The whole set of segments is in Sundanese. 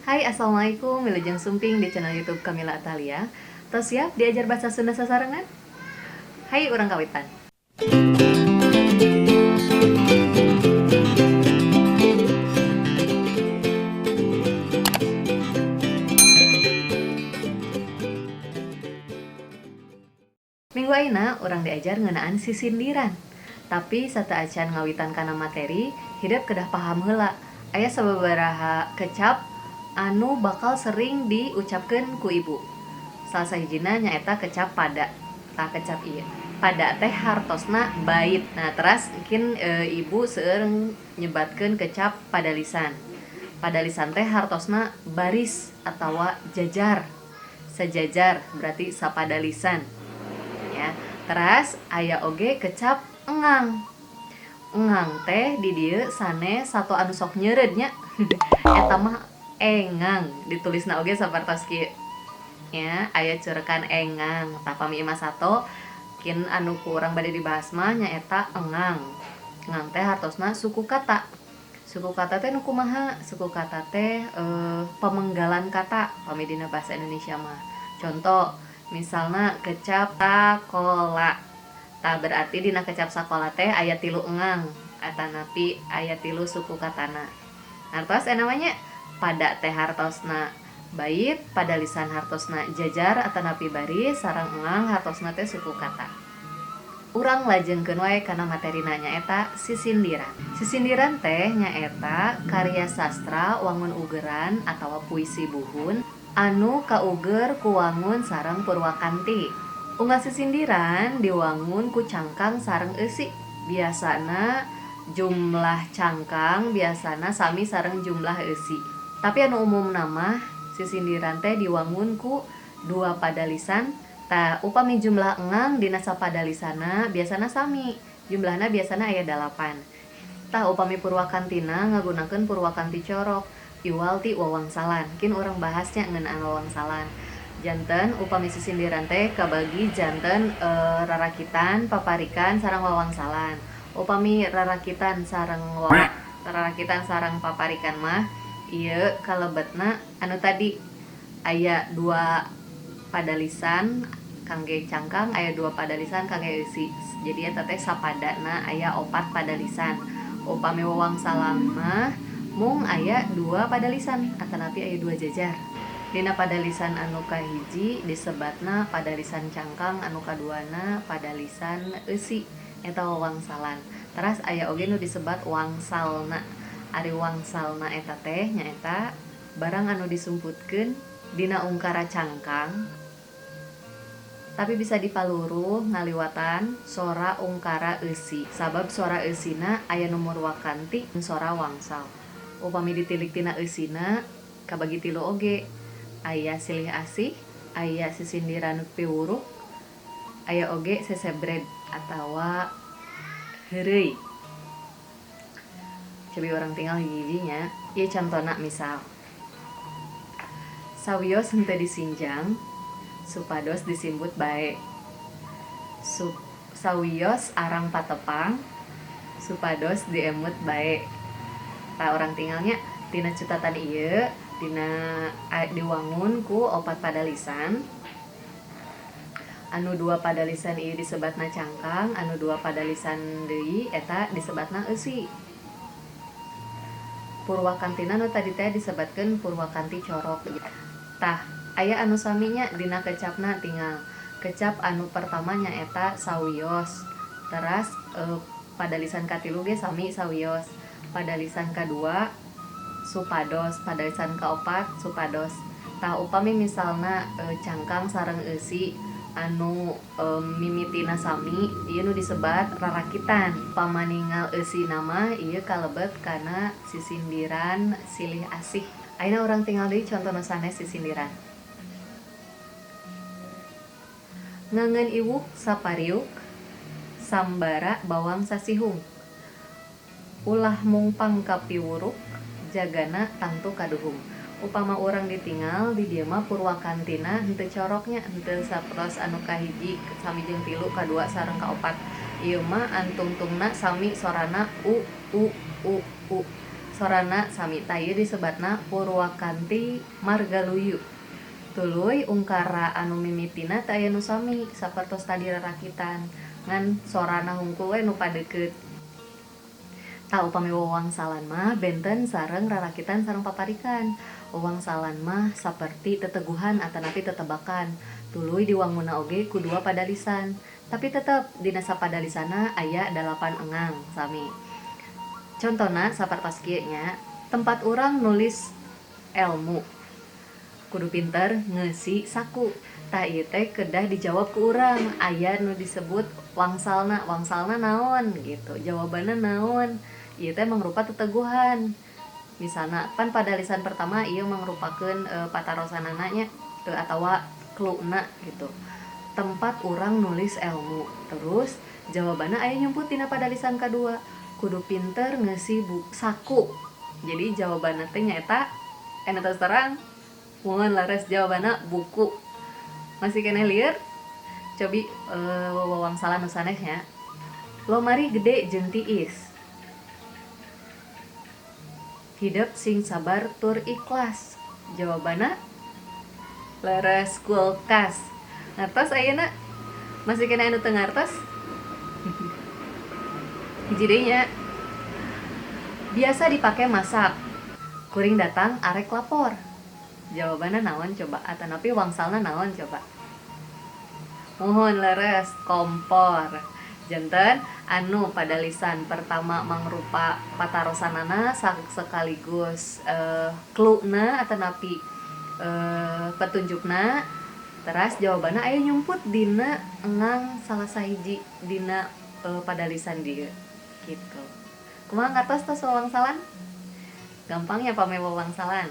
Hai, assalamualaikum, wilujeng sumping di channel YouTube Kamila Atalia. Tos siap diajar bahasa Sunda sasarengan? Hai, urang kawitan. Minggu ayeuna urang diajar ngeunaan sisindiran. Tapi sateuacan ngawitan kana materi, hidep kedah paham heula. Aya sababaraha kecap anu bakal sering diucapkeun ku ibu. Salah sahijina nyaeta kecap pada. Tah, kecap ieu. Pada teh hartosna bait. Nah, teras mungkin ibu seueur nyebatkeun kecap padalisan. Padalisan teh hartosna baris atawa jajar. Sejajar berarti sapadalisan. Ya. Teras aya oge kecap engang. Engang teh di dieu sanes sato anu sok nyeureud nya. Eta mah engang, ditulisna oge sapertos kieu. Ya, aya curekan engang. Tah, pami ieu mah sato kin anu ku urang bade dibahas mah nyaeta engang. Engang teh hartosna suku kata. Suku kata teh nu kumaha? Suku kata teh pemenggalan kata pami dina bahasa Indonesia mah. Contoh misalna kecap sakola. Tah, berarti dina kecap sakola teh aya tilu engang atanapi aya tilu suku katana. Hartos namanya pada teh hartosna bait, padalisan hartosna jajar atanapi baris, sareng engang hartosna teh suku kata. Urang lajengkeun wae kana materina, nyaeta sisindiran. Sisindiran teh nyaeta karya sastra wangun ugeran atawa puisi buhun anu kauger ku wangun sareng purwakanti. Unggal sisindiran diwangun ku cangkang sareng eusi. Biasana jumlah cangkang biasana sami sareng jumlah eusi. Tapi anu umumna mah sisindiran teh diwangun ku dua padalisan. Tah, upami jumlah engang dina sapadalisana biasana sami. Jumlahna biasana aya 8. Tah, upami purwakantina ngagunakeun purwakanti corok iwal ti wawangsalan. Kin urang bahasnya ngeunaan wawangsalan. Janten upami sisindiran teh kabagi janten rarakitan, paparikan sareng wawangsalan. Upami rarakitan sareng paparikan mah ieu kalebetna anu tadi aya dua padalisan kangge cangkang, aya dua padalisan kangge eusi. Jadi eta teh sapadana aya opat padalisan. Upami wawangsalan mah mung aya dua padalisan atanapi aya dua jajar. Dina padalisan anu kahiji disebatna padalisan cangkang, anu kaduana padalisan eusi, eta wawangsalan. Teras aya oge nu disebat wangsalna. Ari wangsalna eta teh nyaeta barang anu disumputkeun dina ungkara cangkang tapi bisa dipaluruh ngaliwatan sora ungkara eusi, sabab sora eusina aya nu murwakanti sora wangsal. Upami ditilik tina eusina kabagi tilu oge, aya silih asih, aya sisindiran piwuruk, aya oge sesebred atawa heureuy. Cobi urang tingal hiji-hijinya. Ieu contona, misal sawios henteu disinjang supados disimbut bae. Sawios arang patepang supados diemut bae. Tah, urang tingalnya tina cutatan ieu dina diwangun ku opat padalisan. Anu dua padalisan ieu disebatna cangkang, anu dua padalisan deui eta disebatna eusi. Purwakantina nu tadi teh disebatkeun purwakanti corok. Tah, aya anu saminya dina kecapna. Tingal kecap anu pertama nyaeta sawios, teras padalisan katilu ge sami sawios, padalisan kadua supados, padalisan kaopat supados. Tah, upami misalna cangkang sareng eusi anu mimitina sami, ieu nu disebat rarakitan. Upama ningal eusina mah ieu kalebet kana sisindiran silih asih. Ayeuna urang tingal deui contoh nu sanes sisindiran. Ngangeun iwuk sapariuk, sambara bawang sasihung. Ulah mungpang ka piwuruk, jagana tangtu kaduhung. Upama urang ditingal di dieu mah purwakantina henteu coroknya, henteu sapertos anu kahiji sami jeung tilu, kadua sareng kaopat. Ieu mah antungtungna sami sorana u u u u. Sorana sami tah ieu disebatna Purwakanti Margaluyu. Tuluy ungkara anu mimitina teu aya nu sami sapertos tadi rarakitan ngan sorana hungkul we nu padeukeut. Tah upami wawangsalan mah benten sareng rarakitan sareng paparikan. Wawangsalan mah saperti teteguhan atanapi tetebakan. Tuluy diwanguna oge ku dua padalisan. Tapi tetep dina sapadalisanna aya dalapan engang sami. Contona sapertos kieu nya, tempat urang nulis elmu. Kudu pinter ngeusi saku. Tah ieu teh kedah dijawab ku urang, aya nu disebut wangsalna, wangsalna naon gitu, jawabanna naon. Ieu teh mangrupa teteguhan. Misalna pan padalisan pertama ieu mangrupakeun patarosanana nya atawa cluna gitu. Tempat urang nulis elmu. Terus jawabanna aya nyumput dina padalisan kadua. Kudu pinter ngeusi saku. Jadi jawabanna teh nyaeta anu tos terang. Mohon leres jawabanna buku. Masih keneh lieur? Cobi wawangsalan nu sanes nya. Lomari gede jeung tiis. Hidep sing sabar tur ikhlas. Jawabanna leres kulkas. Ngartos ayeuna? Masih keneh anu teu ngartos? Hiji deui nya. Biasa dipake masak. Kuring datang arek lapor. Jawabanna naon coba? Atanapi wangsalna naon coba? Mohon leres kompor. Janten anu padalisan pertama mangrupa patarosanana sekaligus cluna atanapi petunjukna. Teras jawabanna aya nyumput dina engang salah sahiji dina padalisan dieu gitu. Kumaha ngartos tos wawangsalan? Gampang ya pame wawangsalan.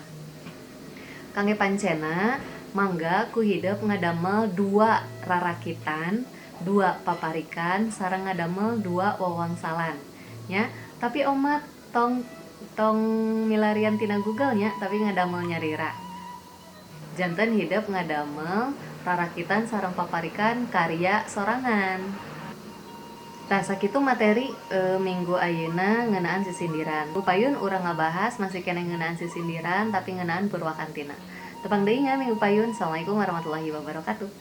Kangge pancena mangga ku hidep ngadamel dua rarakitan, dua paparikan sareng ngadamel dua wawangsalan nya. Tapi omat tong tong milarian tina Google nya, tapi ngadamel nyalira. Janten hidep ngadamel rarakitan sareng paparikan karya sorangan. Tah sakitu materi minggu ayeuna ngeunaan sisindiran. Payun urang ngabahas masih keneh ngeunaan sisindiran tapi ngeunaan purwakantina. Tepang deui nya minggu payun. Assalamualaikum warahmatullahi wabarakatuh.